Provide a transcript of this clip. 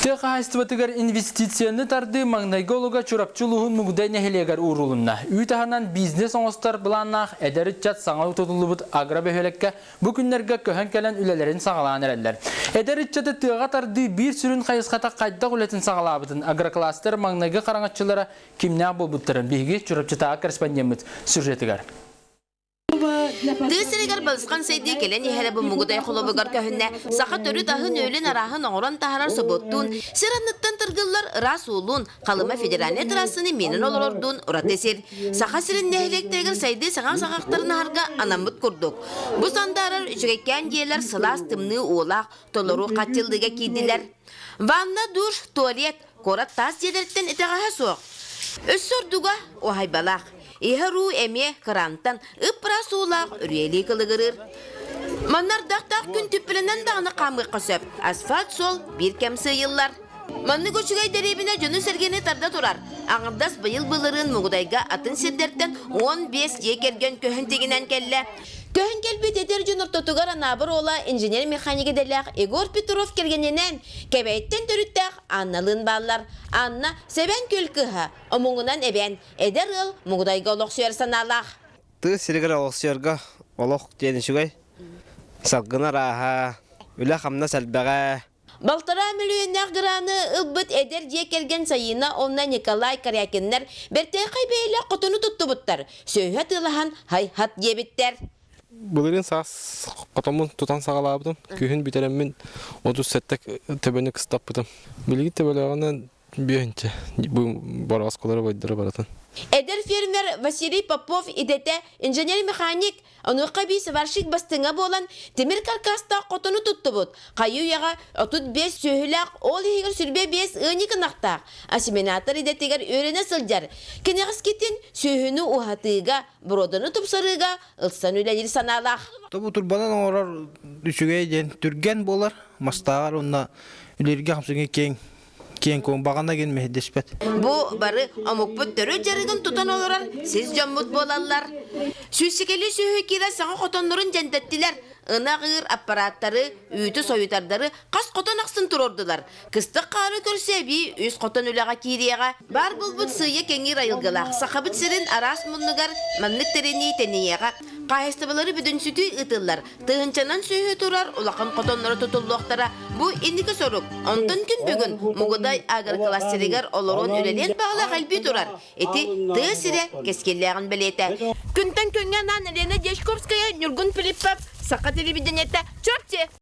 Тыа хаһаайыстыбатыгар инвестицияны тардыы маҥнайгы олуга Чурапчы улууһун Мугудай нэһилиэгэр уурулунна. Үүт аһынан бизнес оҥостор былааннаах эдэр ыччат саҥа тутуллубут агробөһүөлэккэ бу күннэргэ көһөн кэлэн үлэлэрин саҕалаан эрэллэр. Эдэр ыччаты тыаҕа тардыы биир сүрүн хайысхата хайдах үлэтин саҕалаабытын агрокластер маҥнайгы хараҥаччылара кимнээх буолбуттарын биһиги Чурапчытааҕы корреспондеммыт сюжетыгар. Тыа сиригэр балысхан сайдыы кэлэн иһэрэ бу Мугудай холобугар көһүннэ. Саха төрүт аһын-үөлүн арааһын оҥорон таһаарар собуоттуун, сир анныттан тыргыллар ыраас уулуун, Халыма федеральнай трассаны миинэн олорордуун ураты сир. Саха сирин нэһилиэктэригэр сайдыы саҥа саҕахтарын аһарга анаммыт курдук. Бу сандаарар үчүгэйкээн дьиэлэр сылаас тымныы уулаах, толору хаччыллыыга киирдилэр. Ванна, душ, туалет, куорат таас дьиэлэриттэн итэҕэһэ суох. Өссө ордуга уһайбалаах. Иһэр уу эмиэ кырантан ып-ыраас уулаах үрүйэлии кылыгырыыр. Манна ардахтаах күн түппүлэнэн даҕаны хаамыахха сөп. Асфальт суол биир кэм сыыйыллар. Маннык үчүгэй дэриэбинэ дьону-сэргэни тарда турар. Аҥардас быйыл былырыын Мугудайга атын сирдэртэн 15 дьиэ кэргэн көһөн тигинэн кэллэ. Көһөн кэлбит эдэр дьон ортотугар Анаабыр уола инженер-механик идэлээх Егор Петров кэргэнинээн Кэбэйиттэн төрүттээх Анналыын бааллар. Анна Сэбээн Күөл кыыһа, омугунан эбээн, эдэр ыал Мугудайга олохсуйар санаалаах. Тыа сиригэр олохсуйарга олох диэн үчүгэй. Салгын арааһа, үлэ-хамнас элбэҕэ. Балтараа мөлүйүөннээх граны ылбыт эдэр дьиэ кэргэн Сайыына уонна Николай Корякиннар бэртээхэй бэйэлээх хотону туттубуттар, сүөһү атыылаһан һай-һат диэбиттэр. Былырыын саас хотоммун тутан саҕалаабытым. Күһүн бүтэрэммин 37 төбөнү кыстаппытым. Билигин төбөлөөҕүнэн бүөһүнчэ бу бороосколоро бойдоро барытын. Эдэр фермер Василий Попов идэтэ инженер-механик, онуоха эбии сварщик бастыҥа буолан, тимир каркастаах хотону туттубут. Хайы-үйэҕэ 35 сүөһүлээх, ол иһигэр 25 ыанньык ынахтаах, осеменатор идэтигэр үөрэнэ сылдьар. Кэнэҕэскитин сүөһүнү уһатыыга, боруоданы тупсарыыга ылсан үлэлиир санаалаах. Бу турбанан оҥорор үчүгэй диэн түргэн буолар, мастааҕар уонна үлэлииргэ хамсыгы киэҥ киэҥ куомбаҕана гин мэһэйдэспэт. Бу бары омукпут төрүт дьарыгын тутан олорор сис дьоммут буолаллар. Сүүсикэлии сүөһү киирэ саҥа хотоннорун дьэндэттилэр. Ынах ыыр аппарааттары, үүтү сойутардары хас хотон ахсын туруордулар. Кыстык хаары көрсө эбии үс хотон үлэҕэ киириэҕэ. Баар буолбут сыыйа кэҥиир айылгылаах Сахабыт сирин араас муннугар маннык тэринии тэнийиэҕэ. Хаһаайыстыбалары бүтүнсүтүү ыытыллар. Тыһыынчанан сүөһү турар улахан хотонноро тутуллуохтара. Бу инники сорук. Онтон күн бүгүн Мугудай агрокластерыгар олорон үлэлиэн баҕалаах элбии турар. Ити тыа сирэ кэскиллээҕин бэлиэтэ. Күнтэн күҥҥэ анаан Елена Дьячковская, Ньургун Филиппов, Саха телевидениетэ, Чурапчы!